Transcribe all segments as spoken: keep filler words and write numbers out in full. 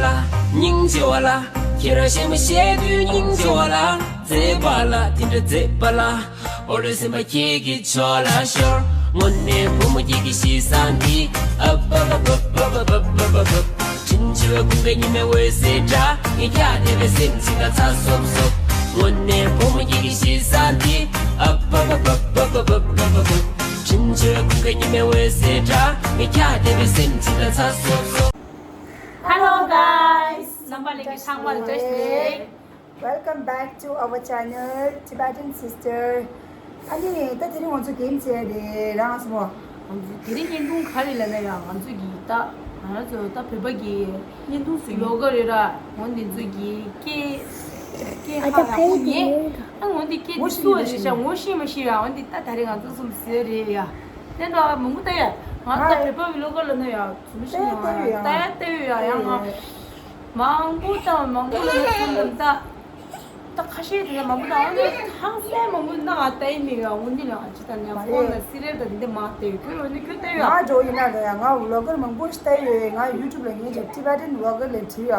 ལ། སྙིང་རྗེ་བ་ལ། ཁྱེད་རང་ཞེ་མ་ཞེ་དུས་སྙིང་རྗེ་བ་ལ། མཛེས་པ་ལ་དེ་འདྲ་མཛེས་པ་ལ། ཨོ་རེ་སེམས་པ་ཁྱེད་ཀྱི་ཕྱོགས་ལ་ཤོར། དངོས་གནས་བུ་མོ་ཁྱེད་ཀྱི་གཤིས་བཟང་འདི། ཨ་པ་པ་པ། དྲིན་ཆེ་བའི་ཁུངས་པའི་ཉི་མའི་འོད་ཟེར་འདྲ། ངས་ཁྱེད་བལྟས་པའི་སེམས་ཅིག་ལ་ཚ་སོབ་སོབ། དངོས་གནས་བུ་མོ་ཁྱེད་ཀྱི་གཤིས་བཟང་འདི། ཨ་པ་པ་པ། དྲིན་ཆེ་བའི་ཁུངས་པའི་ཉི་མའི་འོད་ཟེར་འདྲ། ངས་ཁྱེད་བལྟས་པའི་སེམས་ཅིག་ལ་ཚ་སོབ་སོབ། Hello guys. རྣམ་པ་ལྷན་རྒྱས་ཚང་མར་བཀྲ་ཤིས་བདེ་ལེགས། Welcome back to our channel, Tibetan Sister. ཨ་ནི་ད་དེ་རིང་ང་ཚོ་གེམ་རྩེ་རེད། རང་སོ་མོ། ང་ཚོ་དེ་རིང་བརྙན་ཐུང་ག་རེ་ལབ་ན་ཡང་ང་ཚོ་གི་ད་ང་རང་ཚོ་ད་བོད་པ་གི་བརྙན་ཐུང་བཟོ་མཁན་ལོ་ག་རེ་ར། འོ་འདི་ཚོ་གི་སྐད་སྐད་ཧ་ཡག་པོ་ཉན། ཨ་འོ་འདི་སྐད་འདི་སུ་བ་རེད་ཤག་ངོ་ཤེས་མ་ཤེས་ཡ། འོ་འདི་ད་ད་རེས་ང་ཚོ་གསུམ་ཟེར་རེད་ཡ། དེ་འདྲ་མང་པོ་ལྟ་ཡ། ང་ད་བོད་པ་གི་ལོ་ག་ལབ་ན་ཡ་ཚོ་མི་ཤེས་ཡ། ལྟ་ཡ་ལྟ་ཡོད་ཡ། ཡང་ང་མང་པོ་ལྟ་བ་མང་པོ་ལ་ང་ཚོ་ལ་ལྟ། ད་ཁ་ཤས་དེ་ལ་མང་པོ་དང་། ཨ་ནི་ཧང་སང་མང་པོ་ན་ང་ལྟ་ཡི་མེད་ཡ། འོ་འདི་ལ་ང་ཅི་ད་ནས་ཕོན་ལ་སི་རེད་ད་འདི་མ་ལྟ་ཡོད། ཁྱོད་འོ་ནི་ཁྱོད་ལྟ་ཡོད་ཡ། ང་འགྲོ་ཡིན་ན་རེད་ཡ། ང་ཝི་ལོ་གར་མང་པོ་ཞིག་ལྟ་ཡོད། ང་ཡུ་ཊུབ་ལ་ངའི་ཅིག་ཊི་བེ་ཊན་ཝི་ལོ་གར་ལས་བྲིས་ཡ།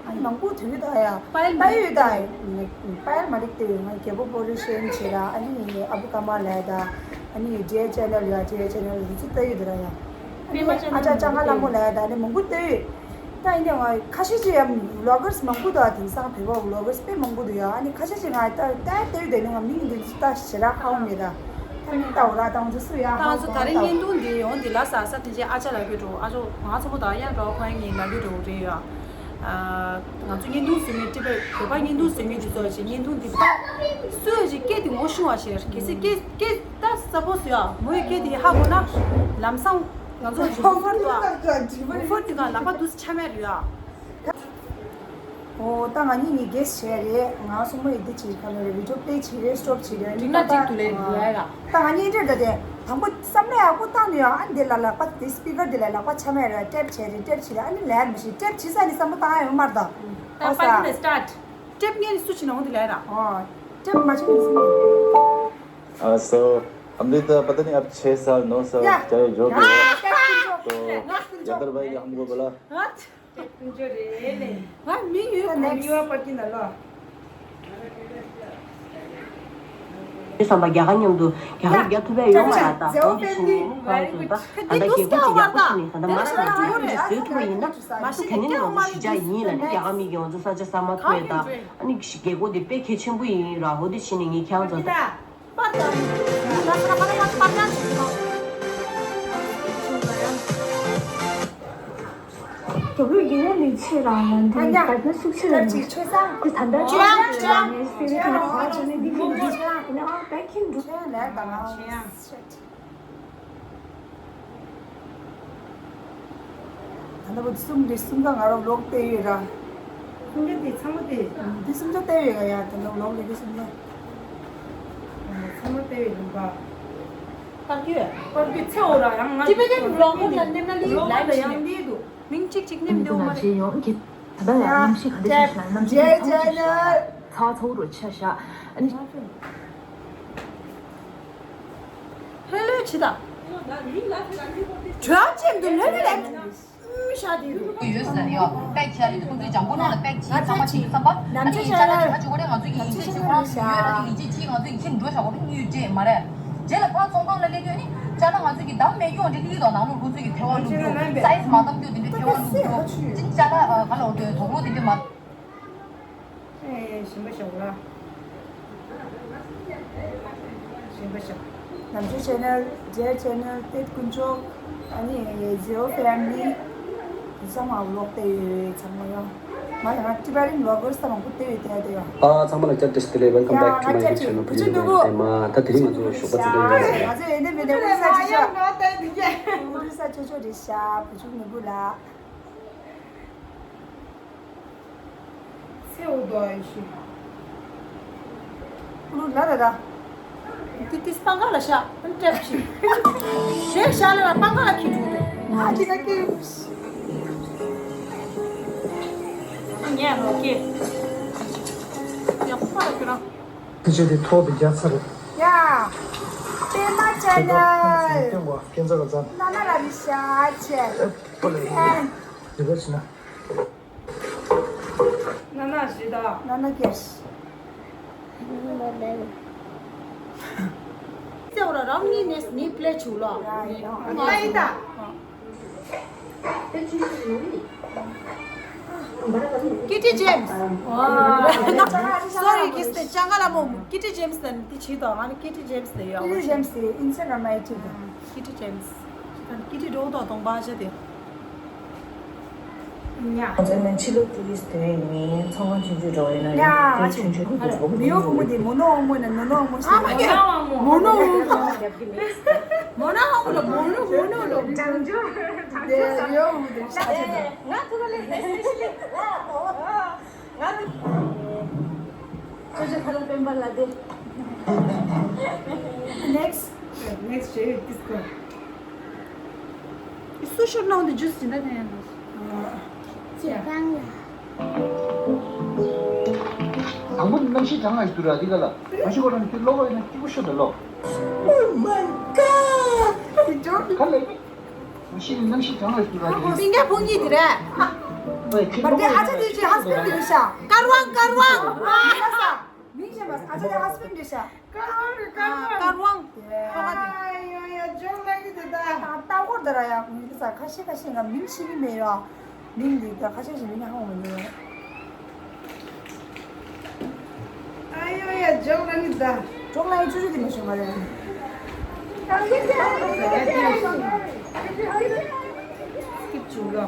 ཨ་ནི་མང་པོ་དུས་ད་ཡ། པ་ཡལ་མ་ལིག་ལྟ་ཡོད་ད་ཡ། པ་ཡལ་མ་ལིག་ལྟ་ཡོད། ང་རྒྱལ་པོ་ཕོ་རི་ཤན་བྱེད་ད། ཨ་ནི་ཨ་བུ་ཀ་མ་ལ་ད། ཨ་ནི་ཌི་ཡེ་ཅེ་ནལ་ཡ། ཌི་ཡེ་ཅེ་ནལ་རུ་ཚུགས་ལྟ་ཡོད་ད་ཡ། ཨ་ནི་ཨ་ཅག་ལྕང་ག་ལྷ་མོ་ལ་ད། ཨ་ནི་མང་པོ་ལྟ་ཡོད། ད་ཡིན་ནའང་ང་ཁ་ཤས་ཅིག་ཡང་ཝི་ལོ་གར་མང་པོ་འདུག་དེང་སང་བོད་པ་ཝི་ལོ་གར་དཔེ་མང་པོ་འདུག་ཡ། ཨ་ནི་ཁ་ཤས་ཅིག་ང་ད་ལྟ་ལྟ་ཡོད་དེ། ནི་ང་མིང་འདི་ཚོ་ད་ཞེ་དྲག་ཧ་གོ་མེད་ད། ད་མིང་ལྟ་འོ་ར་ད་ང་ཚོ་སུ་ཡ་ཧ་གོ་ད། ད་རིང་བརྙན་ཐུང་འདི་འོ་འདི་ལ་ས་ས་དེ་རྗེས་ཨ་ཅག་ལ་གུས་འགྲོ། ཨ་ཅོ་ང་ཚོ་མོ་ད་ཡང་འགྲོ་ཁོ་ཡང་ངའི་ལ་གུས་འགྲོ་རེད་ཡ། ང་ཚོ་བརྙན་ཐུང་བཟོ་མཁན་ཊི་བེཊ་བོད་པ་བརྙན་ཐུང་བཟོ་མཁན་དེ་ཚོ་ཞིག་བརྙན་ཐུང་འདི་ལྟ། སུ་ཞིག་སྐད་དེ་ངོ་ཤེས་པ་ཞིག་གལ་སྲིད་སྐད་སྐད། ད་ས་པོ་སུ་ཡ་མོ་ཡི་སྐད་དེ་ཧ་གོ་ན་ལམ་སང་ང་ཚོ་ཇི་ཧོ་ཧྥར་དུ་ཨ། ཧོ་ཧྥར་དུ་ག་ལག་པ་དུས་ཆ་མེད་རེད་ཡ། ཨོ་ད་ང་གཉིས་ནི་གེ་སི་བྱས་རེད། ང་སོ་མོ་ཡི་འདི་བྱེད་ཁ་ལོ་རེད། བི་ཌི་ཡོ་པི་ལེ་བྱེད་རེད། སི་ཊོབ་བྱེད་རེད། འགྲིག་ན་འགྲིག་འདུག་ལེ། འགྲིག་ཡ་ལ། ད་ང་གཉིས་འདྲེར་ད་དེ་དང་པོ་བསམ་བློ་ཡག་པོ་བཏང་ནས་ཡ། ཨ་འདི་ལ་ལག་པ་དེ་སི་པི་ཀར་འདི་ལ་ལག་པ་ཆ་མེད་རེད། ཊེབ་བྱས་རེད། ཊེབ་བྱེད་རེད། ཨ་ནི་ལན་མི་ཤེས། ཊེབ་བྱེད་ས་ནི་བསམ་བློ་བཏང་ཡ་ཡོད་མ་རེད་ད། ད་ཨོ་ས། པ་ནི་སི་ཊར་ཊི། ཊེབ་ངས་ནི་སུ་བྱེད་ན་འོང་དེ་ལན་ར། ཨོ། ཊེབ་མ་བྱེད་ནི་སུ། हाँ, सो, अमृता, पता नहीं अब छह साल, नौ साल, या। चाहे जो भी हो, या। तो यादर भाई, हमको बोला। हाँ। टेप कुंजो रे ने। हाँ, मी यो ད་ནེགསི། ཡོ་པ་ཀིན་ལ། བསམ་པ་རྒྱ་གར་མཉམ་དུ་རྒྱ་གར་རྒྱ་ཐུབ་པའི་ཡོད་མ་རེད་ད། འོན་ཏེ་ཞུ་ཁོང་ཚོ་ད་ད་ལྟ་རྒྱལ་ཁབ་ཅིག་ཡག་པོ་ཞིག་ནས་ད་ལྟ་མ་ཤེས་ན་ཅིག་ཅིག་བཟོས་ཐུབ་པ་ཡིན་ན། དེ་ནི་ང་ཚོ་གཞིས་ཆགས་ཡིན་ལ་ནི་རྒྱ་གར་མི་གིས་ང་ཚོ་ས་ཆ་ས་མ་ཐོབ་ཡ་ད། ཨ་ནི་རྒྱལ་སྒོ་དེ་དཔེ་གལ་ཆེན་པོ་ཡིན་ར། འོ་དེ་བྱས་ནས་ངས་ཁྱེད་རང་ཚོ། ད་ནི་བུ་གསུམ་རེ་གསུམ་ཀ་ང་རང་ལོག་བལྟས་ཡོད་ར། སུམ་ཅུ་དེ་ཚང་མ་དེ། འདི་སུམ་ཅུ་བལྟས་ཡོད་ང་ཡ། ད་ནི་ལོག་ལས་ཀྱི་སུམ་ཅུ། ཚང་མ་བལྟས་ཡོད་ར། པར་རྒྱུ། པར་རྒྱུ་ཚེ་འོ་ར་ཡང་ང་། ཊི་བེ་ཊན་བི་ལོག་གར་ལ་སླེབས་ན་ལི་ལའིབ་བྱེད་ཡང་འདི་འདུག་མིང་གཅིག་གཅིག་ནེམ་འདེའུ་མ་རེད། ད་ཡང་གནམ་གཤིས་ག་འདྲ་ཞིག་ཤར། གནམ་གཤིས་ཚ་བོ་ཞིག་ཤར། ཚ་ཚ་བོ་རུ་ཆ་བཞག་ཨ་ནི། ལྷོད་ལྷོད་བྱེད་ད། དྲོད་ཅན་དུ་ལྷོད་ལྷོད་ལས། ཤ་དེ་རུ། ཡོད་ཟེར་ཡོད། པེག་བྱས་ལ་ཁོང་ཚོས་ལྗང་གུ་ནང་ལ་པེག་བྱས་ཚང་མ་བྱས་ཡོད་བསམ་པ། ཨ་ནི་ཅ་ལག་དེ་ཧ་ཅོ་གོ་རེ་ང་ཚོ་ཡིན་གཅིག་ཅིག་ཁོ་རང་ཚོ་ཡོད་ར། དེ་ཡིན་གཅིག་ཅིག་ང་ཚོ་ཡིན་གཅིག་འགྲོ་བཞག་གོ་རེ་གཉིས་ཡོད་ཅེས་མ་རེད། རྗེས་ལ་ཕར་ཚོང་ཁང་ལ་སླེབས་དུས་ཨ་ནི་ཅ་ལག་ང་ཚོ་གི་འདམ་མེད་རྒྱུ་འདྲ་ལི་དང་ནང་ལོགས་ཁོང་ཚོ་གི་ཐལ་བ་བླུགས་རྒྱུ། སའི་ཛི་མ་འདམ་རྒྱུ་དེ་འདྲ་ཐལ་བ་བླུགས་རྒྱུ། ཅིག་ཅ་ལག་ག་ལ་འོ་དོད་དོག་ལོ་དེ་འདྲ་མ། ཨེ་ཞིམ་པ་ཞོག་ལ། ཞིམ་པ་ཞོག་ནམ་རྒྱུན་ཆེ་ནལ། རྒྱལ་ཆེ་ནལ། ཏེད་དཀོན་མཆོག་ཨ་ནི་ཟི་རོ་ཕེ་མི་ལི། དེ་ཚང་མ་ཝི་ལོག་བལྟས་ཡོད་ཚང་མ་ཡོང་། ང་ཡང་ཊི་བེ་ཊན་ཝི་ལོ་གར་ས་མང་པོ་བལྟས་ཡོད་དེ་དེ་ཡོང་། ཨ་ཚང་མ་ལ་བསྐྱར་བཀྲ་ཤིས་བདེ་ལེགས། Welcome back to my YouTube channel. བུ་ཆུང་ནོར་བུ། ཨེ་མ་ད་དེ་རིང་ང་ཚོ་ཞོགས་པ་ཙི་ཙི་ཡོང་། ང་ཚོ་ཡོད་ནི་མེད་ནི་ཨུ་རུ་ས་ཆོས་ཆོས། ཨུ་རུ་ས་ཆོས་ཆོས་རེད་ཤག་བུ་ཆུང་ནོར་བུ་ལགས། ཚེ་འུ་དོ་ཨེ་ཤི། ཀུ་ལུ་ལ་ད་ད། ཏི་ཏི་སྤང་ཁ་ལ་ཤ་ཨན་ཏྲེབ་ཤི། ཞེས་ཤ་ལ་ལ་སྤང་ཁ་ལ་ཁི་འགྲོ་དེ། ཨ་ཅི་ད་ཀི། ཉལ་ལོ་ཀི། ཡག་པོ་ལ་ཁྱོད་རང་། ཁྱེད་ཆོས་དེ་ཐོག་ཏུ་རྒྱ་ཚར། ཡ། པད་མ་ཆེ་ནལ། སྐྱོན་གོ་སྐྱོན་ཚར་བ་ཙམ། ན་ན་ལ་མི་ཤ་ཆེ། ཨེ་པོ་ལེ། ཨེ། དེ་བས་ན། ང་ན་ཞུ་ད། ང་ན་ཀེར། ཙེ་ར་རང་ནི་ནེས་ནི་པླེ་ཆུ་ལོ། ང་ཡི་ད། ཀི་ཊི་ཇེམ་སི། སོ་རི་ཀིས་ཏེ་ཅང་ག་ལ་མོ། ཀི་ཊི་ཇེམ་སི་དང་ཏི་ཆི་དང་ང་ནི་ཀི་ཊི་ཇེམ་སི་དེ་ཡོད། ཀི་ཊི་ཇེམ་སི་དེ་ཨིན་སི་ཊ་གྷ་རམ་མ་ཡི་ཁྲིད་དང་། ཀི་ཊི་ཇེམ་སི། ཀི་ཊི་འགྲོ་དང་གདོང་པ་ཆེ་དེ། ང་ཚོ་ནི་ཕྱི་ལོགས་ཊུ་རི་སི་ཊི་ཡིན། ཚོང་ཁང་ཆུང་ཆུང་འགྲོ་ཡིན་ན་ཡ་ཆུང་ཆུང་གི་འགྲོ་མི་ཡོ་ཧོ་མོ་དེ་མོ་ནོ་ཧོ་མོ་ན་ནོ་ནོ་ཧོ་མོ་ཞིག་ཨ་མ་ཡ་མོ་ནོ་ཧོ་མོ་མོ་ནོ་ཧོ་མོ་ལ་མོ་ནོ་མོ་ནོ་ལོ། དེ་ཡོ་ཧོ་མོ་དེ་ཤ་ཆེ་དེ། ང་ཚོ་ལ་ལས་སེ་ཤི་ལི་ང་ཚོ་ཁ་ལ་པེན་པ་ལ་དེ། Next. Next ཞེས་ཏིས་ཀོ། སུ་ཤོར་ནང་དུ་ཇུས་ཇི་འདྲ་ནས་ཡང་ནོ། ཅེ་གང་ལ། དང་པོ་ནི་གནམ་གཤིས་གྲང་ང་ཞིག་འདུག་ར་འདི་ག་ལ། ག་ཞིག་གོ་རང་ཁྱོད་ལོག་པ་ཡིན་ན་སྐྱིད་པོ་ཤོད་དང་ལོག Oh my god! ག་ལ་ཡིན། གནམ་གཤིས་གནམ་གཤིས་གྲང་ང་ཞིག་འདུག་ར་འདི། སིང་ག་ཕུང་གི་དེ་རེད། ཨ། ཨོའི་ཁྱོད་མ་ལོག་པ་དེ་ཡིན་ན་ཨ་ཅག་དེ་ཧ་སི་པན་དེ་རེད་ཤག་ཀར་ཝང་ཀར་ཝང་། མིང་ཤེས་མ་ཨ་ཅག་དེ་ཧ་སི་པན་རེད་ཤག་ཀར་ཝང་རེད་ཀར་ཝང་། ཀར་ཝང་དེ། ཨ་ཡོ་ཡ་ཇོ་ལ་གི་དེ་ད། ད་ལྟ་སྐོར་དེ་ར་ཡ་ཁོང་གི་ས་ཁ་ཤས་ཁ་ཤས་ང་མིང་ཤེས་ཀྱི་མེད་ཡ། མིང་འདི་ད་ཁ་ཤས་ཤིག་མིང་ཧ་གོ་མི་འདུག་ཨ་ཡོ་ཡ་ཇོ་ལ་གི་ད། ཇོ་ལ་གི་ཆུ་ཆུ་དེ་མ་ཤོད་མ་རེད། སྐྱིད་བྱུང་ལོ།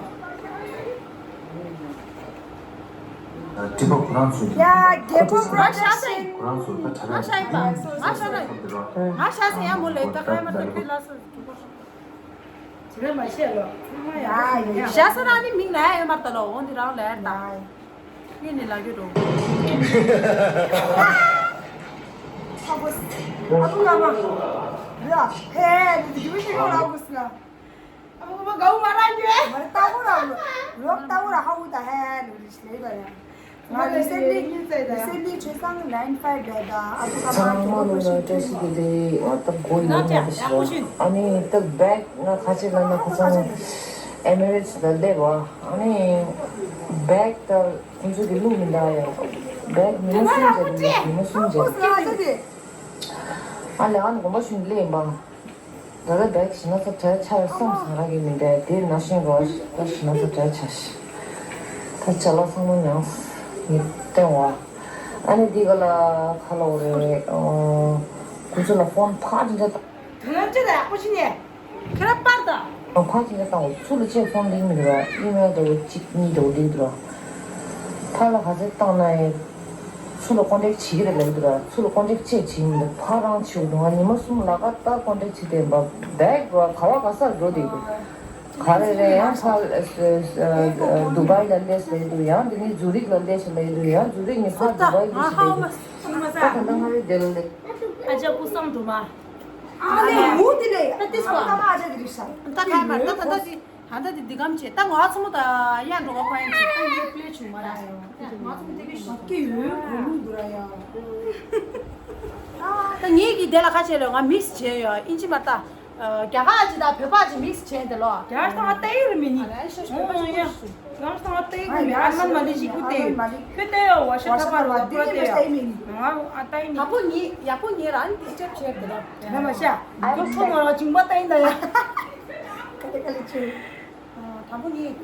ཨ། སྤྲིན་པ་ཁོ་རང་ཚོ་གི་ཡ། རྒྱལ་པོ་པྲོ་ཌག་ཤན། ཁོ་རང་ཚོ་ད་གྲ་ང་ཤ་ཡིན་པ། ང་ཤ་ན། ང་ཤ་ཟེར་ཡ་མོ་ལས་ད་ཁ་ཡ་མ་ད་ཁུལ་ལ་སོ། དེ་རེད་མ་ཤེས་ལོ། ཡ་ཡ། ཤ་ས་རང་ནི་མིང་ན་ཡ་ཡོད་མ་རེད་ད་ལོ། འོ་འདི་རང་ལ་ཡ་ད། ངས་ནི་ལ་རྒྱུ་འགྲོ། ཨ་ཁུ་ཨ་ཁུ་ཨ་མ། ར་ཧེ་ནི་དེ་གི་མི་ཤེས་གོ་ལ་ཨ་ཁུ་སི་ན། ཨ་ཁུ་མ་གའུ་མ་ར་ཉོས། མ་ར་ལྟ་བུ་ར་ལོ། ལོ་ལྟ་བུ་ར་ཧ་ཧུ་ད་ཧེ་ལུ་རི་ཤི་ལེ་བ་ཡ། ང་རི་སེན་ལི་རི་སེན་ལི་ཆོས་སང་ནའིན་ཕའིབ་རེད་ད། ཨ་ཁུ་ཨ་མ་ཚང་མ་ལོ་ལ་བཀྲ་ཤིས་བདེ་ལེགས། ང་ད་གོ་ཡོད་མ་རེད་ཤག་ཨ་ནི་ད་བེག་ང་ཁ་ཆེ་ལ་ན་ཁ་སང་ཨེ་མི་རེ་ཊི་སི་ལ་སླེབས་བ། ཨ་ནི་བེག་ད་ཁོང་ཚོ་གི་བླུགས་མི་འདུག་ཡ། བེག་ཉི་མ་གསུམ་བྱས་ཏེ་ཉི་མ་གསུམ་བྱས་ཏེ། ཨ་ལས་ཨ་ནི་དགོན་པ་ཆུང་སླེབས་ཡིན་པ། ད་ལྟ་བེག་ཞིག་ན་ས་བྲལ་ཆ་བསམ་ས་ར་གི་མི་འདྲ་དེ་ན་ཤིང་རོ་ད་ཞིག་ན་ས་བྲལ་ཆ་ཞིག་ད་ཅ་ལག་ཚང་མ་མྱངས་ནི་སྟོན་བ། ཨ་ནི་འདི་ག་ལ་ཁ་ལོ་རེ་ཁོང་ཚོ་ལ་ཕོན་ཕ་འདི་འདྲ། དོན་ཅི་ལ་ཡག་པོ་ཞིག་ནས། ཁྱེད་རང་པར་དང་། ཨ་ཕ་ཅིག་ལ་བཏང་བ་ཚུར་ལ་ཅེས་ཚོང་ལིང་མི་འདུག་ར། ཨི་མེལ་འདྲ་བོ་གཅིག་གཉིས་འདྲ་བོ་ལིང་འདུག་ར། ཕ་ལ་ག་ཚོད་བཏང་ན་ཡང་ཚུར་ལ་ཀོན་ཊེག་བྱེད་ཀྱི་རེད་ལབ་འདུག་ར། ཚུར་ལ་ཀོན་ཊེག་ཅེས་བྱེད་མི་འདུག་ཕ་རང་བྱེད་འདུག་ང་ཉི་མ་གསུམ་ལ་ཀ་ཏར་ཀོན་ཊེག་བྱེད་བསྡད་པ་བེག་ར་ག་བ་ག་སར་འགྲོ་བསྡད་འདུག་ག་རེ་རེད་ཡང་ཕ་དུ་བྷའི་ལ་སླེབས་ལབ་འདུག་ཡང་འདི་ནི་ཛུ་རིག་ལ་སླེབས་ལབ་འདུག་ཡང་ཛུ་རིག་ནི་ཕ་དུ་བྷའི་སླེབས་ལབ་འདུག་ད་ད་ང་རེ་འདི་ལ་སླེབས། ཨ་ཅག་སྐུ་གསུང་སྒྲོལ་མ། ཨ་ནི་མུ་དེ་ལས་ད་ཏིས་པ། ཨ་ཨ་ཅག་དེ་རིག་ས། ད་ག་མ་ད་ད་ད་དེ་ད་ད་དེ་འདི་གམ་ཆེ་ད་ང་ཚོ་མོ་ད་ཡང་འགྲོ་ག་ཕ་ཡིན་ཆེ་ད་ཡིན་པླེ་ཆུང་མ་ར་ཡོང་ང་ཚོ་མོ་དེ་གི་ཞོག་གི་ཡོད་གོ་མུ་འདུག་ར་ཡ། ད་ངེད་ཀྱི་དེ་ལ་ཁ་ཆེ་ལོ་ང་མིག་སི་བྱས་ཡོད་ཨིན་ཅི་མ་ད་རྒྱ་གར་ཅི་ད་བོད་པ་ཅི་མིག་སི་བྱས་འདི་ལོ། རྒྱ་གར་ད་ང་ལྟ་ཡི་རི་མི་ནི། ཡང་སང་ལྟ་ཡི་གི་མེད། ཨ་ལན་མ་ལི་ཞིག་གུ་ཏེ། ཁྱོད་ལྟ་ཡོ་བ་ཤ་ཐ་པ་རོ་པ་ཏེ་ཡོ། ང་ཨ་ལྟ་ཡི་ནི། དང་པོ་ངེད་ཡག་པོ་ངེད་རང་ནི་ཏེ་ཅེབ་ཆེར་དེ་ར། ང་མ་ཤ། དེ་ཁོ་ནོ་ར་ཅིང་པ་ལྟ་ཡི་ད་ཡ། ཀ་ཏེ་ཀ་ལི་ཆུ། དང་པོ་ངེད།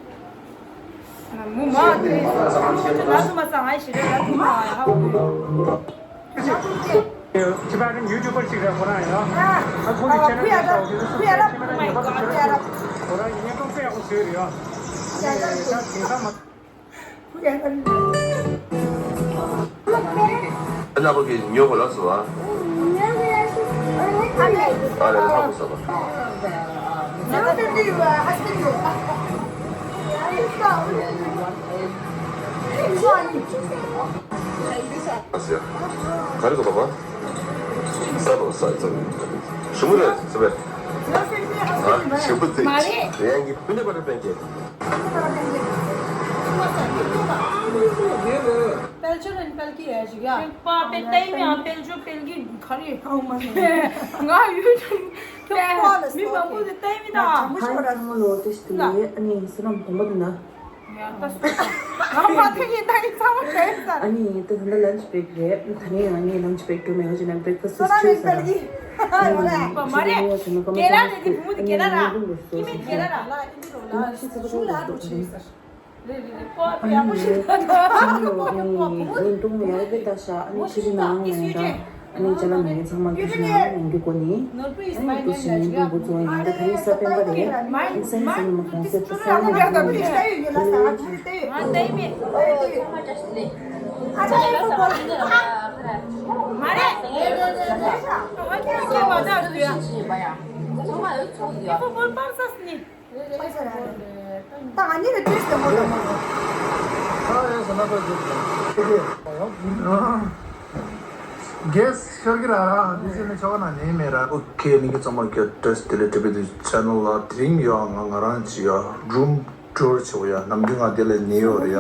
མུ་མ་ཏེ། ཁོ་ཚོ་ལ་སུ་མ་ས་ང་ཡི་ཞི་རེ་ལ་སུ་མ་ཧ་གོ། Tibetan YouTuber ཅིག་རེད་ཁོ་རང་ཡང་། ཨ་ཁོ་གི་channel དེ་ལྟ་བུ་དེ་ཚོ་ཁོ་རང་ཉན་པ་དང་ཉན་པ་དང་ཁྱེད་རང་ཉན་པ་དང་ཁྱེད་རང་ཁོ་རང་གི་བརྙན་ཐུང་དཔེ་ཡག་པོ་བཟོས་རེད་ཡ། ད་དེང་སང་མ། ཨ་ལ་ཁོ་གི་ཉོ་གོ་ལ་སོ་བ། ཨ་ལ་ལ་ཧ་གོ་སོ་བ། ཨ་ཟེར། ག་རེ་གོ་ལོ་བ། ས་ལོ་ས་ས། ཞུ་མུ་རེ་ས་བེ། ཨ་ཞུ་བུ་ཙི། མ་རེད། རེ་ཡང་གི་ཕུ་ནེ་པ་རེ་པན་ཀེ། དཔལ་འབྱོར་ནི་དཔལ་གྱི་ཡ་ཞིག་ཡ། པ་པེ་ཏའི་མི་ཨ་དཔལ་འབྱོར་དཔལ་གྱི་ག་རེ་ཡོད་ཨ་མ་ནི། ང་ཡུལ་དུ་མི་མང་པོ་དེ་ཏའི་མི་དང་། ཧ་ལ་ཚང་མ་ལོ་ཏེ་ཤི་ཏུ་ཡེ་ཨ་ནི་སི་རམ་བུམ་པ་དུ་ན། ང་མ་ཐུག་ཡིན་ད་ནི་ཚང་མ་གྲོས་ས། ཨ་ནི་ད་ད་ལན་ཆི་བྲེག་རེད། ད་ནི་ང་ནི་ལན་ཆི་བྲེག་འགྲོ་མེད་ཀྱི་ནང་བྲེག་ཕ་སི་སོ་ན་ཊི་མེད་ས་ལ་ཡིན། མ་རེད། གེ་ལ་རེད། དེ་བུ་མོ་དེ་གེ་ལ་ར། ཀི་མེད་གེ་ལ་ར་ལ་ཨིན་དུ་རོ་ལ་ཞུ་ལ་རོ་ཆི་ས། རེད་རེད་རེད། པོ་ཡག་པོ་ཞིག་ད་ནི་ཡོ་ནི་ཡོན་ཏུང་ཡག་པོ་ད་ཤ། ཨ་ནི་ཁྱི་རི་ནང་ཡང་ད། ཨ་ནི་ཅ་ལག་མེད་ཚང་མ་ཁྱི་རི་ནང་ཡང་གི་གོ་ནི། ཨ་ནི་ཏུ་ཤི་ནི་ཏུ་བུ་ཚོ་ཡང་ད་ད་ནི་ས་པན་པ་རེད། ཨིན་སན་སན་མ་གོང་སེ་ཏུ་ས་ནི་ཡོད་ནི། ད་ང་གཉིས་ལ་བྲིས་ཏེ་མོ་ལ་མོ། གེས་ཤོར་གི་ར་ར། འདི་ཚོ་ནི་ཆོ་ག་ན་ནི་མེད་ར། ཨོ་ཁེ། ལིང་གི་ཚང་མ་ཁྱོད་བྲེས་ཏེ་ལེ་ཏྲི་བི་དི་ཆེ་ནལ་ལ་དེ་རིང་ཡོད། ང་ང་རང་ཅི་ཡ་རུམ་ཊུར་བྱེད་ཡ། ནམ་རྒྱུན་ང་དེ་ལ་ནི་ཡོད་རེད་ཡ།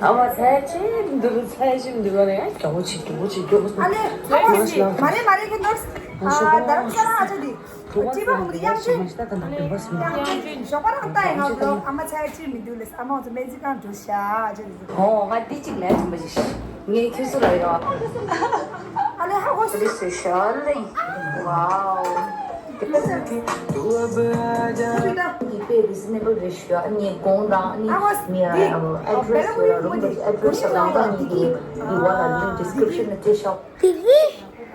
ཨ་མ་ཚེ་ཆེ་འདུག་ཚེ་ཆེ་འདུག་ལ་ཡ་སྐྱོ་བོ་ཆེ་སྐྱོ་བོ་ཆེ་སྐྱོ་བོ། ཨ་ལེ། མ་རེད་མ་རེད་གི་ནོར། ཨ་དར་ས་ར་ཨ་ཅོ་དི། ཅི་བ་ཧུང་དི་ཡང་ཅི། ཞོགས་པ་རང་ལྟ་ཡིན་ང་ལོ། ཨ་མ་ཚེ་ཆེ་མི་འདུག་ལེ། ཨ་མ་ཚོ་སྨན་རྩིས་ཁང་འགྲོ་ཤག་ཅེས། ཨོ་ང་འདི་གཅིག་ལས་ཐུམ་པ་ཞིག་ངས་ཁྱོད་ཚོ་ལ་ཡོད། ཨ་ལེ་ཧ་གོ་ཞིག This is Charlene. Wow. དེ་དཔེ་རི་ཛི་ནེ་བལ་རེད་ཤག་ཨ་ནི་དགོངས་དང་ཨ་ནི་ཨ་ངོ་ངའི་འདི་ཨ་ཨེ་ཌི་རེ་སི་ཡོད་ར། རུམ་གྱི་ཨེ་ཌི་རེ་སི་ཡོད་ར། ཨ་ནི་འདི་འདི་བ་ལ་ལིང་ཌི་སི་ཀི་རིབ་ཤན་ནང་བྲིས་ཤོག་དེ་གི་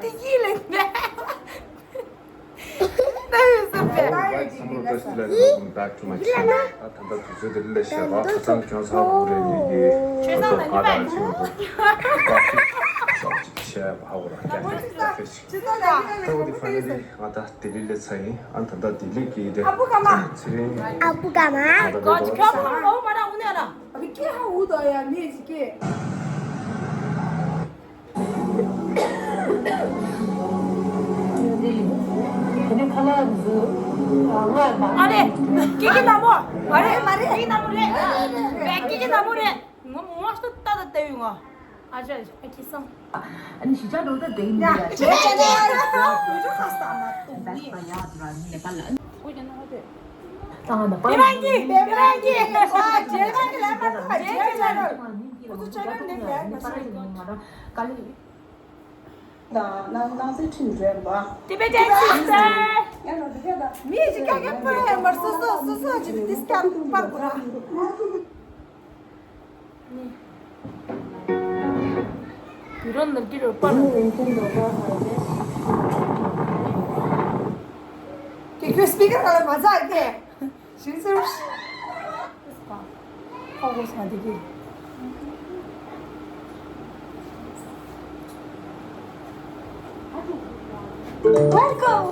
དེ་གི་ལེན་པས། ད་ཡོད་ས་པས། Alright, some of the students, welcome back to my channel. ད་ད་ལྟ་དུས་ཚོད་འདི་ལས་བཤད་པ་ཁ་སང་ཁྱོད་ཚོ་ཧ་གོ་རེད། ནི་འདི་ཁྱོད་ཚོ་ཨ་ད་ཕ་ད་ཕྱིན་པ་ཀ་ཕི་ཤོག་ཅིག་བྱས་པ་ཧ་གོ་ར། ཀ་ཕི་ཀ་ཕི་ཅིག་ད་འོ་དེ་ཕ་ནི་འདི་ང་ད་ལྡི་ལི་སླེབས་ཚར་ཡིན། ཨ་ད་ད་ལྡི་ལི་གི་དེ་ཨ་བུ་ཀ་མ། ཚེ་རིང་ཨ་བུ་ཀ་མ། ད་ད་ད་ཁྱོད་ཁྱོད་ཕ་མ་མ་ན་འུ་ནས་ལ། ཨ་བི་ཀེ་ཧ་འུ་ད་ཡ་མེ་ཅིག་ཀེ། ཨ་རེ། ཀི་ཀི་ན་མོ། ཨ་རེ་མ་རེད། ཀི་ཀི་ན་མོ་རེད། ཀི་ཀི་ན་མོ་རེད། ངོ་མོ་ཤ་ཏ་ཏ་ཏེ་ཡུ་ང་ཨ་ཅག་ཨ་ཀི་སང་། ཨ་ནི་ཞི་ཅག་འགྲོ་ད་དེ་ཡིན་ཡ་ཅེ་ཅེ་ཅེ་ཡ་ཡ་ཡ་བུ་ཅུ་ཁ་ས་མ་ཏུ་ནི། ད་ང་ད་པ་རང་གི་དེ་རང་གི་ཨ་ཅེ་རང་གི་ལ་མ་ཏུ་ཨ་ཅེ་ཅེ་རང་། ཁོ་ཚོ་ཅ་ལག་ནི་མེད་མ་ཤེས། ང་རང་དཀའ་ལས། དང་ནང་ནང་སྲིད་ཁྲིམས་རེད་པ། Tibetan sister. ཡང་ན་དེ་ག་ད། མི་ཞིག་ཀ་ཀ་པར་ཧེ་མར་སོ་སོ་སོ་སོ་ཅི་དིས་ཀ་པར་གུ་ར། ཡུ་རོ་ནར་གི་རོ་པར། ཀི་ཁྱོད་སི་པི་ཀར་ག་ལ་མ་ཛ་ཀེ། ཞིང་ཟུར། ཧོ་ཧོ་ས་འདི་གི། Welcome.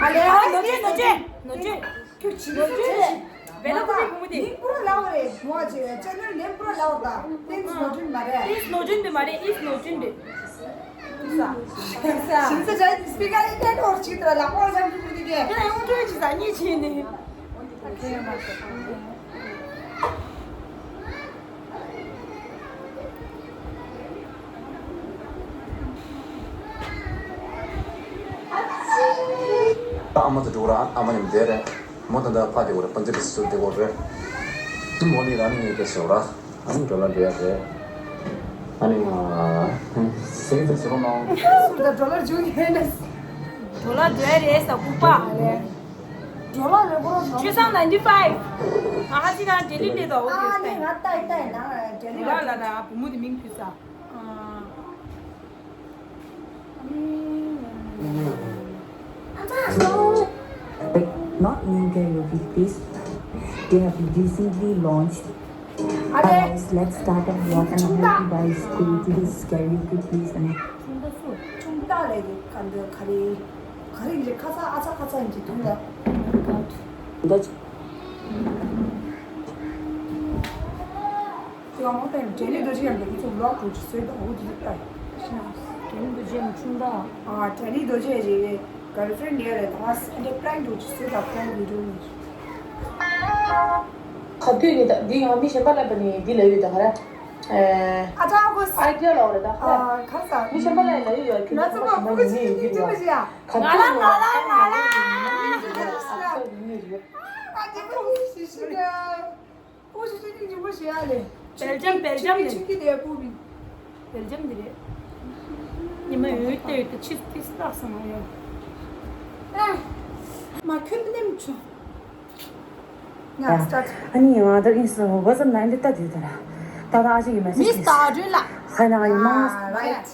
ཨ་ལེ་ཨ་ནོ་ཅེ་ནོ་ཅེ་ནོ་ཅེ། ཁྱོད་ཇི་ལྟར་བྱས་ཤིག་བེ་ལ་ཀུ་ལི་བུ་མོ་དེ། མིང་པུ་ར་ལའོ་རེད་མོ་ཨ་ཅེ་ཅེ་ནལ་ནེམ་པུ་ར་ལའོ་ད། ཏིན་སི་ནོ་ཏིན་མ་རེད། ཏིན་སི་ནོ་ཏིན་དེ་མ་རེད། ཨིན་སི་ནོ་ཏིན་དེ། ཞིང་ས་ཞིང་ས་ཇ་སི་པི་ཀ་ཨིན་ཏེ་ནོར་ཅིག་ཏུ་ལ་ཧོ་ལ་ཇམ་ཏུ་ཏུ་ཏེ་ཏེ་ན་ཡོང་ཏུ་ཅི་ས་ཉི་ཅི་ནི། ཨ་མ་ཚོ་འགྲོ་ར། ཨ་མ་ཉམས་བསྡད་རེད། མོ་ད་ལྟ་ཕ་དེ་བོ་རེད། པན་ཛ་བི་སུ་དེ་བོ་རེད། མོ་ནི་རང་ནི་ངའི་སྐད་ཤོད་ར། ཨ་ནི་ཌོ་ལར་འགྲོ་ཡ་རེད། ཨ་ནི་ང་སེ་གི་ཚོ་ཞེ་པོ་ནང་། སུ་ད་ཌོ་ལར་འཇུག་ཡིན་ནས། ཌོ་ལར་འགྲོ་ཡ་རེད་ས་ལྐུགས་པ། ཌོ་ལར་རེད་པོ་ར། ཆོས་སང་ནའིན་ཊི་ཕའིབ། ཨ་ཧ་ཅི་ན་ཌེ་ལི་ལེ་དོ་འོ་དེ་ཨ་ནི་ང་ལྟ་ཡི་ལྟ་ཡི་ན་ཌེ་ལི་ལ་ལ་ལ་བུ་མོ་དེ་མིང་ཕུད་ས། Not new karaoke, please. They have recently launched. Okay. Guys, let's start and walk and I hope you guys go to this karaoke place and ཁྱུང་རྟ་སུ། ཁྱུང་རྟ་ལས་ཀྱི་ག་འདི་ག་རེ། ག་རེ་ཡིན་ཁ་ཚ་ཨ་ཚ་ཁ་ཚ་ཡིན་གྱི་དུང་ལ། འདི། དེ་བ་མོ་ཏན་ཇེ་ནི་རྡོ་རྗེ་ཡང་འདི་ཚོ་ལོག་འགྲོ་ཅི་སོས་དང་འུ་དི་ལྟ་ཡི། ཇེ་ནི་རྡོ་རྗེ་ཡང་ཆུང་དང་། ཨ་ཇེ་ནི་རྡོ་རྗེ་རེད། གརལ་ཕྲེན་ཌི་ཡ་རེད། ད་ཨ་འདི་པྲེང་འགྲོ་ཅི་སོས་དང་པྲེང་བི་ཌིའོ་ནི། ཁ་ཐུག་ནི་ད་འདི་ཡང་མི་གཞན་པ་ལ་པ་ནི་འདི་ལ་ཡོད་ད་ག་ར། ཨ་ཅག་གོ་ཨ་རྒྱལ་ལོ་རེད་ད། ཨ་ཁ་ས་མི་གཞན་པ་ལ་ཡིན་ན་ཡོད་ཡོད་ཁྱོད་ང་ཚོ་ཚོ་མ་ཕྲུ་གུ་ཆུང་ཆུང་ཆུང་ཆུང་ཞིག་ཡ། ང་ལ་ང་ལ་ང་ལ། ཨ་ཅག་ཡིན་ནི་རེད། ཨ་ཅག་ཕྲུ་གུ་ཞིག་ཞིག་ཡ། ཨོ་ཞིག་ཞིག་ཉིན་མོ་ཞིག་ཡ་ལེ། སྦེལ་ཇམ་སྦེལ་ཇམ་ཆུང་གི་ཆུང་གི་དེ་ཕྲུ་གུ། སྦེལ་ཇམ་འདི་རེད། ཉི་མ་འོད་ལྟོས་ཏེ་ཆིས་ཏིས་ལགས་སོང་ཡོད། ཨ་མ་ཁྱོད་ནེམ་ཆོ། ཡ་སི་ཊར་ཊི། ཨ་ནི་ང་ད་ཨིན་སི་ཝ་ཙབ་ནང་འདི་ལྟ་དུས་ད་ར། ད་ད་ཨ་ཅག་གི་མེ་སེ་ཇི་མིས་ཏཱ་ཌུན་ལགས། ཧ་ན་ང་ཡི་མ། ཨ་རའིཊ།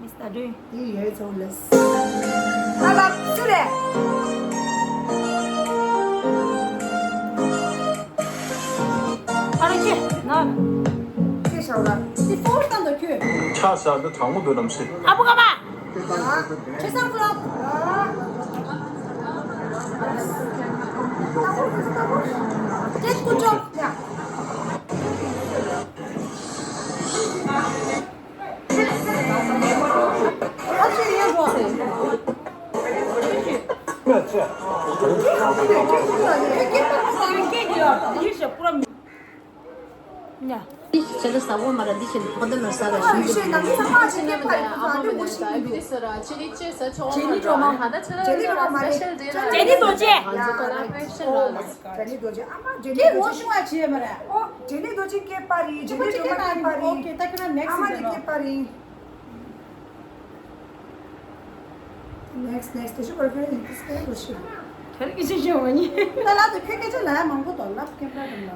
མིས་ཏཱ་ཌུན། དེ་ཡོད་ཚོ་ལེས། ཨ་ལ་སུ་རེད། ཨ་ར་ཁྱེད་ན། ཁྱེད་ཤག་ལ། དེ་ཕོར་བཏང་དང་ཁྱོད། ཆ་ཟ་འདི་གྲང་མོ་འདུག་ནམ་སྲིད། ཨ་བུ་ཀ་མ། ཁྱེད་སང་ཁུ་ལོ། ཁྱེད་ཀུ་ཅོ། ཡ། ཁྱེད་ལ་ཟ་བོ་མ་ར་འདི་བཞིན་ཕོ་དེ་མར་ཟ་ལ་ཞིམ་པོ་ཞིག་ཉམས་མི་འདུག་ཨ་མ་མ་ནས་ད་ཡུ་ཏི་ཟེར་ར་ཅི་ནི་ཅི་ཟེར་ཆོག་མ་ར་ཧ་ད་ཆ་ལ་ཟེར་ར་སི་པེ་ཤལ་ཌེ་ར། ཇེ་ནི་རྡོ་རྗེ། ང་ཚོ་ཀོ་ལ་བོ་རེ་ཤན་ར། ཇེ་ནི་རྡོ་རྗེ་ཨ་མ་ཇེ་ནི་རྡོ་རྗེ། ཨོ་ཇེ་ནི་རྡོ་རྗེ་སྐྱེས་པ་རེད། ཇེ་ནི་སྒྲོལ་མ་སྐྱེས་པ་རེད། ཨོ་ཁེ་ད་ཁྱོད་རང་ནེག་སི་ཨ་མ་དེ་སྐྱེས་པ་རེད། Next, next. དེ་ཤོག་པར་ཁྱོད་ཡིན་དུས་སྐད་རོ་ཤི། ཁྱོད་ཀྱི་ཤི་ཤི་འོ་ཉི། ད་ལ་དུ་ཁྱོད་སྐད་ཆ་ལ་ཡ་མང་པོ་དོ་ལབ་ཁྱེད་པ་རེད་ལ།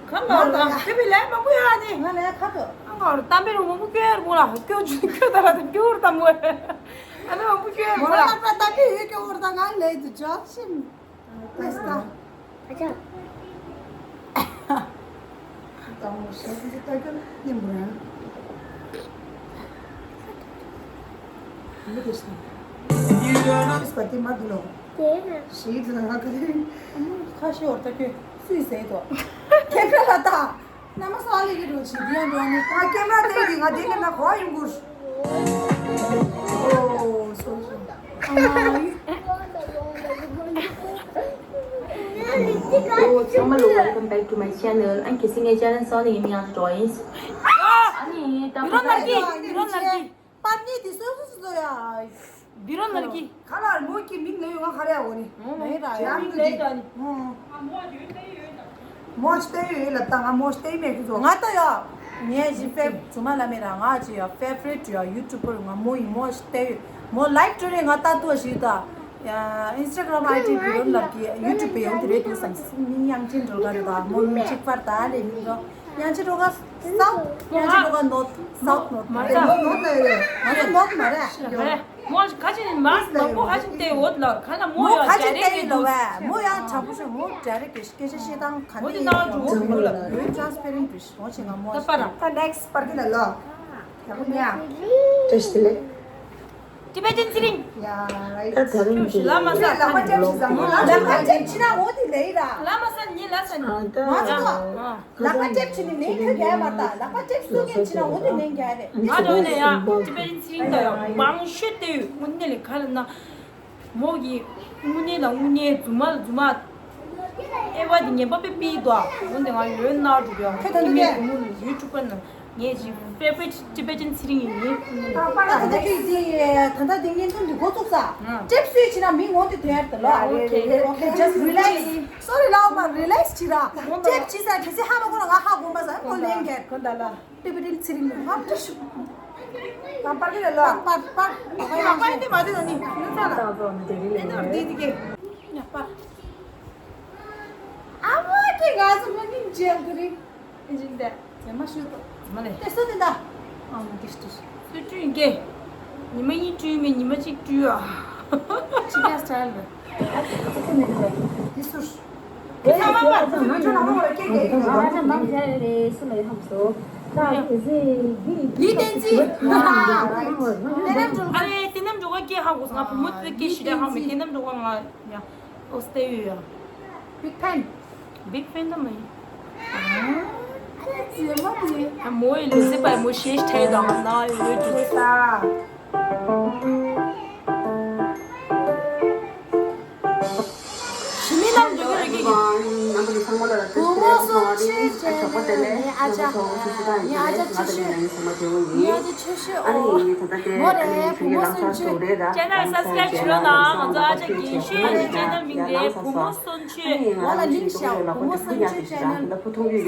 གང་ལ་ལ་ཁྱོད་པའི་ལས་མང་པོ་ཡོད་ཨ་ནི། ང་ལས་ཁ་དོ། ཨ་ང་རུ་གཏམ་པའི་རུ་མང་པོ་ཁྱོད་ཡར་མོ་ལ་ཁྱོད་ཁྱོད་ད་ལ་དུ་ཁྱོད་རུ་གཏམ་མོ། ཨ་ནི་མང་པོ་ཁྱོད་ཡར་མོ་ལ། ཁྱོད་ད་ཁྱོད་ཡོད་ཁྱོད་རུ་ད་ང་ལས་དུ་ཇོག་ཤིམ། ཨ་ཅག་ཨ་ཅག་དང་ཞེས་ཀྱི་ལྟ་གྱུར་སྙན་པོ་རང་། མི་དེ་ཤི། ཨིས་པ་ཏི་མ་དུ་ལོ། ཞེས་ཀྱི་ལ་ང་ག་རེ། ཁ་ཤས་འོར་ལྟ་གྱུར་སུས་ཟེར་དོ། ཁྱེད་ཁ་ལ་ལྟ། ན་མ་སོ་ཨ་ལེ་གི་འགྲོ་ཆི་དེ་ཡང་འགྲོ་ནི། ང་ཀེམ་ར་དེ་གི་ང་དེ་གི་ན་གོ་ཡིན་གུར། ཨོ་སོ་སོ། ཨ་མ་ཡུ། Hello, ཚང་མ་ལ། welcome back to my channel. ཨ་ནི་གལ་སྲིད་ངའི་ཆེ་ནལ་གསར་པ་ཡིན་ན་ཡང་འགྲོ་ཡིན། ཨ་ནི་ད་བི་རོ་ལར་གི། བི་རོ་ལར་གི། པར་ཉིད་དེ་སོ་སོ་སོ་ཡ། བི་རོ་ལར་གི། ཁ་ལར་མོ་གི་མིང་ལ་ཡོང་ང་ཁ་རེ་ཨ་འོ་ནི། མེད་ར་ཡ། མིང་ལ་ཡོད་ནི། མོ་ཅི་ཏེ་ཡོད་ལ་ད་ང་མོ་ཅི་ཏེ་མེད་གི་ཚོ། ང་ད་ཡ། ངས་ཞི་ཕེབ་ཚུ་མ་ལ་མེད་ར་ང་ཅི་ཡ་ཕེ་ཝ་རི་ཊི་ཡ་ཡུ་ཊུབ་པར་ང་མོ་ཡི་མོ་ཅི་ཏེ་ཡོད་མོ་ལའིབ་ཊུ་ཌེ་ང་ད་ཏུ་ཞིག་ད། ཡ་ཨིན་སི་ཊ་གྷ་རམ་ཨའི་ཌི་བི་རོ་ལར་གི་ཡུ་ཊུབ་པེ་ཡོང་དེ་རེད་འདུག་བསམ། མིང་ཡང་ཅིན་འགྲོ་ག་རེད་ད་མོ་མིང་གཅིག་པར་ད་ལེ་མིང་རོ། ཡང་ཅི་འགྲོ་ག་སའུ་ཐ། ཡང་ཅི་འགྲོ་ག་ནོར་ཐ། སའུ་ཐ་ནོར་ཐ། ནོར་ཐ་ནོར་ཐ་ཡོད་རེད། ང་ཚོ་ནོར་ཐ་མ་རེད། རེད། མོ་ཁ་ཅིག་མ་མང་པོ་ཁ་ཅིག་བལྟས་ཡོད་ལ་ཁ་ན་མོ་མོ་ཡང་ཁ་ཅིག་ཌའི་རེག་བལྟས་ཡོད་ལ་རེད་འདུག་མོ་ཡང་དྲང་པོ་ཞུ་མོ་ཌའི་རེག་གི་སྐད་ཆ་བཤད་སྟངས་ག་མོ་དེ་ནས་ནང་ཡོད་འགྲོ་མོ་ལ་ཡོད་ཊ་རན་སི་པེ་རེན་ཊི་རེད་མོ་ཆེ་ང་མོ་ད་པ་ར། ད་ནེག་སི་པར་གི་ན་ལོ། ཡག་པོ་ཉག་བཀྲ་ཤིས་བདེ་ལེགས། ཊི་བེ་ཊན་ཚེ་རིང་། ཡ་རའིཊ། ད་ད་རིང་འདི་ལ་མ་ས། ལག་པ་ལྕེབ་ཞིག་བཟང་མོ་ལག་པ་ལྕེབ་ཕྱི་ན་འོ་དེ་ལེ་ར། ལ་མ་ས་ཉི་ལ་ས་ཉི། ང་ཚོ་ལག་པ་ལྕེབ་ཕྱི་ནི་ལེ་ཁྱོད་རྒྱ་མ་ད་ལག་པ་ལྕེབ་སུ་གན་ཕྱི་ན་འོ་དེ་ལེན་རྒྱ་རེད། ང་འདོད་ནས་ཡང་ཊི་བེ་ཊན་ཚེ་རིང་ད་ཡང་མང་ཤོས་དེ་ཡོད་དངོས་གནས་ལས་ཁ་ལ་ན། མོ་གི་དངོས་གནས་ལ་དངོས་གནས་རྫུན་མ་ལ་རྫུན་མ། ཨེ་བ་འདི་ངན་པ་དཔེ་སྤེལ་འདུག་ཨ། འོན་ཏེ་ང་ཡོད་ན་འགྲོ་གི་ཨ། ཁྱོད་ད་ནི་ནས་ནས་མུ་ལ་ཡུ་ཊུབ་པར་ན་ངས་ཅིག་ཕེ་ཝ་རི་ཊི་ཊི་བེ་ཊན་ཚེ་རིང་ཡིན། ད་པར་ད་ད་ཁྱོད་འདི་ད་ད་འདི་བརྙན་ཐུང་འདི་འགོ་བཙུགས་ས། ཨ། ཊེབ་སུས་བྱེད་ན་མི་ངོ་དེ་དོན་ཡར་དུ་ལ། ཨོ་ཁེ། ཨོ་ཁེ། ཇ་སི་ཊི་རི་ལེག་སི། སོ་རི་ལའོ་མ་རི་ལེག་སི་བྱེད་ར། ཊེབ་བྱེད་ས་གལ་སྲིད་ཧ་མ་གོ་ན་ང་ཧ་གོ་མ་ས་ཁོ་ལེན་གེ། ཁོ་ད་ལ། ཊི་བེ་ཊན་ཚེ་རིང་ལ་ཧ་ཏྲ་ཤུ། པར་པར་གི་ལ་ལ། པར་པར་པར། ཨ་ཕ་ཡང་ཤེས། པར་དེ་མ་དེ་ན་ནི་ནི་ཚ་ལ། ཏང་ཏང་དེ་རི་ལེ་ནི་ནི་དེ་དེ་གེ། ཡ་པར། ཨ་མ་དེ་ང་ཚོ་མ་ནི་མཇལ་གི་རེད། ཨེ་ཇིན་དེ། ཡ་མ་ཤུ་ཏོ། མ་ལེ། དེ་སུ་དེ་ད། ཨ་མ་དེ་ཤུ་ཏོ། སུ་ཅུ་ཡིན་གེ། ཉི་མ་གཉིས་བཀྲུས་མེད་ཉི་མ་གཅིག་བཀྲུས་ཨ། ཅི་ག་སི་ཊ་ཡལ་རེད། དེ་སུ། ལི་བསྟན་འཛིན། ཨ་རེ་དེ་ནམ་འགྲོ་ག་སྐད་ཧ་གོ་སོང་། ང་བུ་མོ་དེ་སྐད་ཞིག་རེད་ཧ་མི་དེ་ནམ་འགྲོ་ག་ང་ཡ་ཨོ་སྟེ་ཡོད་ཡ། Big Fan། Big Fan ད་མ་ཡིན། ཨ་ཙི་མ་དེ། ཨ་མོ་ཡི་ལི་སི་པའི་མོ་ཤེས་ཐལ་དང་ན་ཡོད་ཅུ་ས། ཞི་མི་རྣམས་འདོད་ཀྱི་རེད་ཀྱི། རྣམ་པ་ཚོ་ཚང་མ་ལ་བཀྲ་ཤིས་ ཨོ་སོང་ཆེ་ཆེ་ནས་ངའི་ཨ་ཅག་ངའི་ཨ་ཅག་ཆེ་ཤོས། ངའི་ཨ་ཅག་ཆེ་ཤོས་ཨོ། མོ་རེད་བུ་མོ་སུན་ཆོས། channel subscribe བྱེད་རོགས་གནང་། ང་ཚོ་ཨ་ཅག་རྒན་ཤོས་ཡིན། channel མིང་རེད་བུ་མོ་སུན་ཆོས། ང་ལ་link བཞག་བུ་མོ་སུན་ཆོས་channel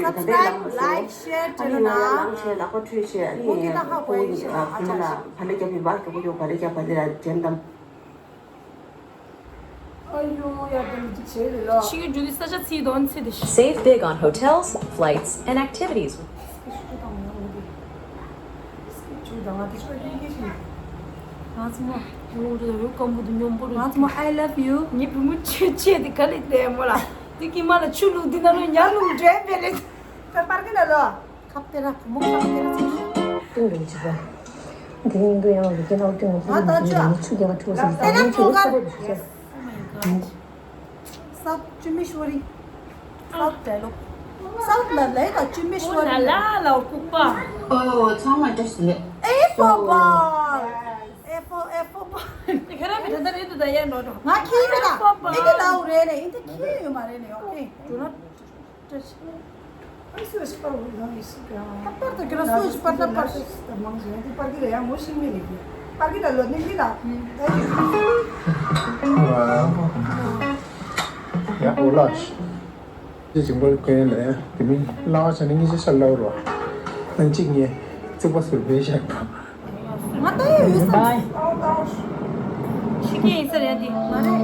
subscribe like share བྱེད་རོགས་གནང་། མོ་གི་ད་ཧ་གོ་ཡིན་ཤག་ཨ་ཅག་ཤག་བ་ལེ་རྒྱབ་ཡིན་པ་གྲོགས་པོ་ཡོད་བ་ལེ་རྒྱབ་བ་ལེ་ར་ཇན་དམ། ཨ་ཡོ་ཡ་དེ་འདི་བྱས་རེད་ལ། ཤི་གི་འཇུ་དི་ས་ཆ་ཚིག་དོན་ཚེ་དེ་ཤི། Save big on hotels, flights, and activities. ང་ཚོ་མ་ལོ་འདི་ཡོད་ཀམ་བུ་དུ་སྙོམས་པོ་རུ། ང་ཚོ་མ་I love you། ངའི་བུ་མོ་ཆོས་ཆེ་དེ་ག་ལེ་དེ་མོ་ལ་དེ་ཀི་མ་ལ་ཆུ་ལུག་འདི་ན་ལོ་ཉ་ལུག་འདྲེ་བེ་ལེ། ད་པར་གི་ན་ལོ། ཁབ་ཏེ་ར་བུ་མོ་ཁབ་ཏེ་ར་ཚིག་ཤོག་ཏུང་རིན་ཆེ་ད། འདི་ནི་འདུ་ཡང་ལུག་གི་ནང་ཏུང་ང་ད་ཆ་ཆུ་རྒྱ་ཆུ་ས་ཏེ་ན་ཅུ་ཀར། Oh my god. South Jimishwari. South dialogue. South ལ་ལས་ཀ་Jimishwari. ལ་ལ་ལ་ལ་ལྐུག་པ། ཨོ་ཚང་མ་བཀྲ་ཤིས་བདེ་ལེགས། A for ball. A for A for ball. དེ་ཁ་ར་མི་ད་ད་རེད་དུ་ད་ཡ་ནོ་ཏོ། ང་ཁྱི་ཡོད་ད། ཨེ་འདི་ལའུ་རེད་ནས་ཨེ་འདི་ཁྱི་ཡོད་མ་རེད་ནས། Okay, do not touch. ཨ་སུ་ཞིག་པར་འོ་ཡང་ཡིན་སྲིད་ཀྱང་། ལྷག་པར་དུ་ཁྱོད་རང་སུ་ཞིག་པར་ད་པར། ད་མང་ཞིག་ཡང་དེ་པར་གི་ལ་ཡང་ངོ་ཤེས་མེད་ནས་ཀྱི་པར་གི་ལ་ལོ་ནི་མི་ལ། ཡ་འོ་ལགས། ཅི་ཅིང་པར་གོན་ལ་ཡ་དེ་མིན་གླ་བ་བྱས་ནས་ངེད་ཅི་ཤར་ལ་འོར་བ། ཨ་གཅིག་ངས་རྩིག་པ་ཟུར་བེད་བཞག་པ། ང་ལྟ་ཡོད་ཡོད་བསམ། ཤི་ཁན་ཡིན་ས་རེད་འདི་མ་རེད།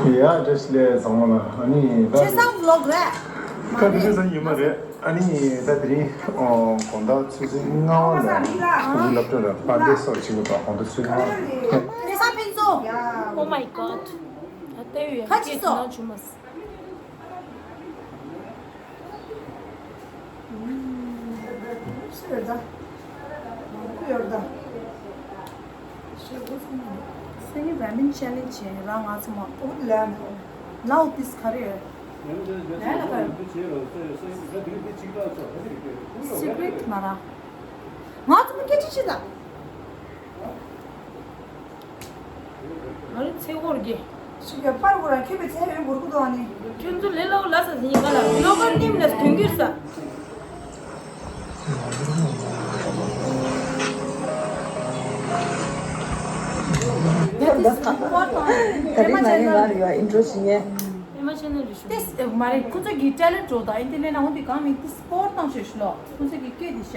ཡ་བཀྲ་ཤིས་བདེ་ལེགས་ཚང་མ་ལ། ཨ་ནི་ད་ཆེ་སང་vlog རེད། ཁ་དེ་ཆེ་སང་ཡིན་མ་རེད། ཨ་ནི་ད་དེ་རིང་དགོང་དག་ཆུ་ཚོད་ལྔ་པ་ལ་ཨུ་སློབ་གྲྭ་ལ་པར་ལས་སོགས་བྱེད་དགོས་པ། དགོང་དག་ཆུ་ཚོད་ལྔ་པ་ལ། ཆེ་སང་ཕུན་ཚོགས། Oh my god. ད་ལྟ་ཡོད་ཡ་ཁ་ཅིག་ཚོགས། ཁྱེད་ཀྱི་ནང་བྱུང་མ་སོང་། སེང་གེ་ར་མིན་challenge བྱས་རང་ང་ཚོ་མ། ལའོ་ཏིས་ག་རེ་ཡོད། secret མ་ར། ང་ཚོ་མ་སྐད་ཆ་བྱེད་ད། ང་རང་ཚེ་འཁོར་གྱི། ཞིག་ག་པར་གོ་ར་ཁྱོད་པའི་ཚེ་རིང་འགོར་གོ་དོ་ཨ་ནི། ཁྱོད་ཚོ་ལས་སླ་བོ་ལ་ས་ཟིན་ག་ལ་ལོ་གར་ནིམ་ལ་དོན་གྱུར་ས། ད་རིང་ང་རང་ལ་ཡོད་ཨིན་ཊྲོ་ཞིག་ཉན། ཨེ་མ་ཆེ་ནི་རེ་ཞུ། ཏེས་མ་རེད། ཁོ་ཚོ་གི་ཊེ་ལེན་ཊི་འགྲོ་དང་ཨིན་ཊར་ནེཊ་ན་འོང་དུས་གང་མིན་ཏེས་པོར་བཏང་ཤོད་ཤི་ལོ། ཁོ་ཚོ་གི་སྐད་དེ་ཤ།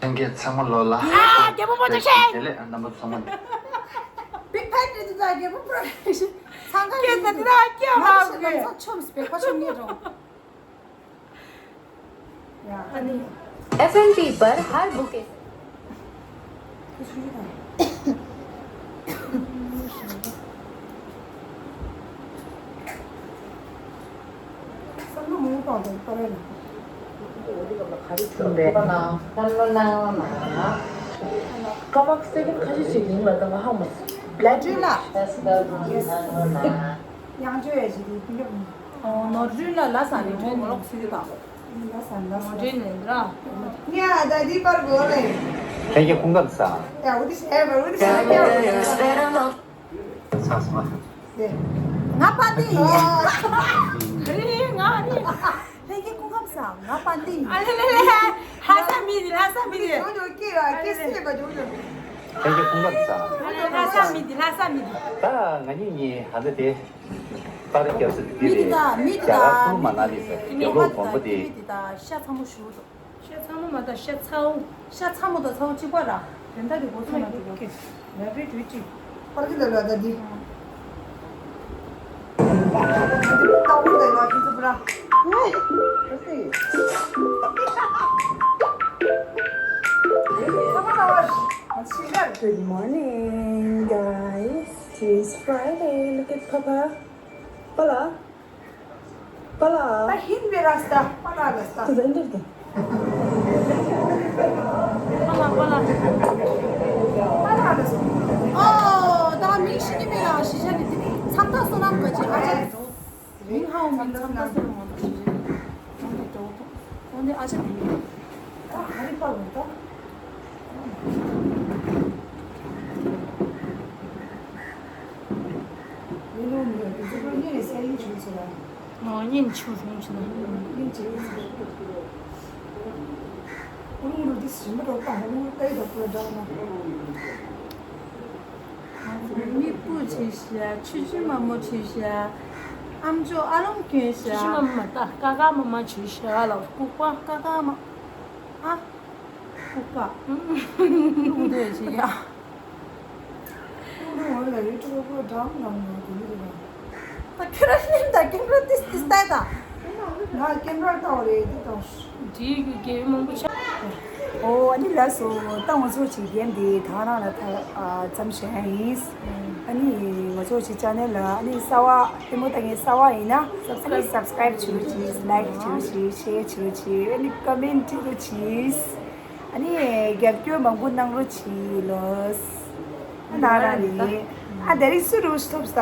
ལྷན་རྒྱས་ཚང་མ་ལོ་ལ། ཨ་རྒྱལ་པོ་པོ་ཏོ་ཆེ། བདེ་ལེགས། རྣམ་པ་ཚང་མ། Big Fan རེད་འདུག་ད་རྒྱལ་པོ་པོ་ཏོ་ཆེ། ཚང་ཀ་རེད་འདུག་ད་སྐྱོ་མ་ང་ཚོ་ཆོམས་པའི་ཁ་ཆོམ་ངེས་རོ། F and B पर हर बुकिंग। ཡང་བཅོས་ཡ་ཞིག་ཡིན་ཡོད། ཨོ་ནོར་འཁྲུལ་ལ་ལ་སང་རིང་ཐོན་གོ་ལོག་སུ་ཡོད་དང་། ལ་སང་ལ་སང་། ནོར་འཁྲུལ་ནས་ར། ཉ་ད་འདི་པར་གོ་རེད། ལྷན་རྒྱས་སྐུ་ཁམས་བཟང་། ཡ་འོ་དེ་བྱས་པར་འོ་དེ་བྱས་པར། ཚ་སོང་ཨ། ང་པ་འདི་ཡིན། རེད་ང་རེད། ལྷན་རྒྱས་སྐུ་ཁམས་བཟང་། ང་པ་འདི་ཡིན། ཨ་ལེ་ལེ་ལེ། ལྷ་ས་མི་འདི་ལྷ་ས་མི་འདི། ཇོ་ཇོ་སྐྱེས་ར་སྐྱེས་སྲིད་པ་ཇོ་ཇོ། ལྷན་རྒྱས་སྐུ་ཁམས་བཟང་། ཨ་ལེ་ལྷ་ས་མི་འདི་ལྷ་ས་མི་འདི། ད་ང་གཉིས་གཉིས་ཧ་ད་དེ། པར་རྒྱབ་ས་དེ་མི་དེ་རེད། དང་མི་དེ་རྒྱ་གར་དང་སུ་མ་ན་ལི་ཟེར་རྒྱབ་ལོག་དགོན་པ་དེ། མི་དེ་དང་ཤ་ཚ་མོ་ཞུ་དོ། ཤ་ཚ་མོ་མ་དང་ཤ་ཚ་བོ། ཤ་ཚ་མོ་དང་ཚ་བོ་གཅིག་པ་ར། དེ་འདྲ་གི་སྒོ་ཚང་ན་འགྲོ་གི། ལ་རི་རི་ཅི། པར་གི་ལ་ལ་ད་དི། ཏ་བུ་ལ་ལ་ཁི་ཚུ་པ་ར། Good morning, guys. Today's Friday. Look at Papa. Pala. Pala. ད་ཧིན་བེ་ར་སྟ་པ་ལ་ལ་སྟ། ཏུ་ཟ་འདིར་ཏུ། པ་ལ་པ་ལ། པ་ལ་ལ་སྟ། ཨོ་ད་མིང་ཤི་ནི་མེ་ལ་ཤི་ཤ་ནི་དེ་ནི་ཚམ་ཐག་སོ་ནམ་ག་ཅི་ཨ་ཅག་འགྲོ། མིང་ཧའོ་མིང་ཚམ་ཐག་སོ་ནམ་ག་ཅི་རེད། ཨ་ནི་འགྲོ། འོན་ཏེ་ཨ་ཅག་དེ་ཡིན། ད་ཧ་རི་པ་བར་ད། མི་ལོ་མི་ལོ་དེ་ཚོ་ཁོ་གཉིས་ནས་སའི་ཆུ་ཚོད་ལ། ཨོ་གཉིས་ཆུ་རུང་ཆུ་ན། གཉིས་ཆུ་རུང་ཆུ་ན། ཀུ་རུང་རུ་དེ་ཞིམ་པོ་འགྲོ་ད་ཧ་ལུང་ཏའི་ད་ཀུ་ར་འདྲ་ན། མིག་སྤུ་བྱས་ཤག་ཆུ་ཆུ་མ་མོ་བྱས་ཤག་ཨམ་ཅོག་ཨ་ལོང་གྱོན་ཤག་ཆུ་ཆུ་མ་མོ་མ་ལྟ་ཀ་ཀ་མ་མ་བྱས་ཤག་ལ་ལྐུག་པ་ཀ་ཀ་མ། ཨ། ལྐུག་པ། ལྐུག་འདོད་བྱེད་ཡ། ལྐུག་འདོད་འོ་ལ་ཡུ་ཊུབ་པོ་འདྲ་མ་འདྲ་མ་འདུག་ལ། ད་ཁྱོད་རང་ལྷན་ད་ཀེམ་ར་ཏིས་ཏིས་ལྟ་ད། ང་ཀེམ་ར་ལྟ་བ་རེད་འདི་དང་། འདིའི་རྒྱུ་རྒྱལ་བའི་མང་པོ་ཆགས། ཨོ་ཨ་ནི་ལགས་སོ། ད་ང་ཚོ་ཅིག་གེམ་འདི་ད་རང་ལ་ད་ཨ་མཚམས་བཞག་ཡིན། ཨ་ནི་ང་ཚོ་ཅིག་ཅ་ནལ་ལ་ཨ་ནི་གསར་བ་ལྟད་མོ་ལྟ་མཁན་གསར་བ་ཡིན་ན་ཨ་ནི་སབ་སི་ཀ་རེབ་བྱེད་རོགས་གྱིས། ལའིཀ་བྱེད་རོགས་གྱིས། ཤེར་བྱེད་རོགས་གྱིས། ཨ་ནི་ཀོ་མེན་ཊི་བྲིས་རོགས་གྱིས། ཨ་ནི་རྒྱབ་སྐྱོར་མང་པོ་གནང་རོགས་གྱིས་ལོས། ཨ་ན་རང་རེད། ཨ་དེ་རིང་སུ་རུ་ཐོབ་ས།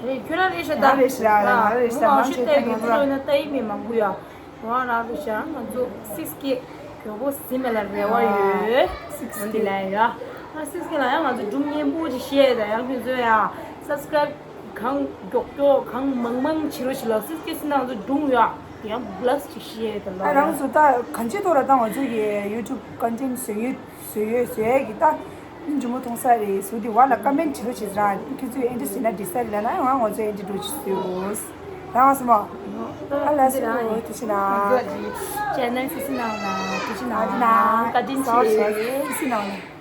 རེད་ཁྱོད་རང་རེད་ཤག་ད། ང་རེད་ཤག་ང་རེད་ཤག་ང་ཤི་ལྟ་ཡི་ཁྱོད་རང་ལྟ་ཡི་མི་མང་པོ་ཡོད། ང་རང་རེད་ཤག་ང་ཚོ་སིག་སི་ཀེ་མགྱོགས་པོ་ཟིན་མེད་ལ་རེ་བ་ཡོད། སིག་སི་ཀེ་ལ་ཡ། ང་སིག་སི་ཀེ་ལ་ཡ་ང་ཚོ་སྒྲུང་སྙན་པོ་ཅིག་བཤད་ད་ཡང་ཁྱོད་ཚོ་ཡ་སབ་སི་ཀ་རེབ་གང་མགྱོགས་མགྱོགས་གང་མང་མང་བྱེད་རོགས་ཞིག་ལ་སིག་སི་ཀེ་ཟིན་ན་ང་ཚོ་སྒྲུང་ཡ་ཡང་པ་ལ་སི་ཅིག་བཤད་ད་ལ། ཨ་རང་ཚོ་ད་གང་ཅི་ཐོག་ལ་ད་ང་ཚོ་གི་ཡུ་ཊུབ་ཀོན་ཊེན་ཊི་བཟོ་ཡོད། བཟོས་ཡོད་བཟོས་ཡས་ཀྱི་ད། མཇུག་མ་མཐོང་ས་རེད་བཟོ་དེ་བ་ལ་ཀོ་མེན་ཊི་བྱེད་རོགས་བྱེད་ར། ཁྱོད་ཚོས་ཨེ་འདྲ་བྱེད་ན་འགྲིག་ས་རེད་ལབ་ན་ཡང་ང་ཚོས་ཨེ་འདྲ་འགྲོ་ཅིག་བཟོས་དགོས། རང་བ་སོ་མ། ཨ་ལ་སོ་ཐུགས་རྗེ་གནང་། ཅེ་ནལ་སི་སི་ནང་ལ་ཐུགས་རྗེ་གནང་། བཀའ་དྲིན་ཆེ། སི་སི་ནང་ལ།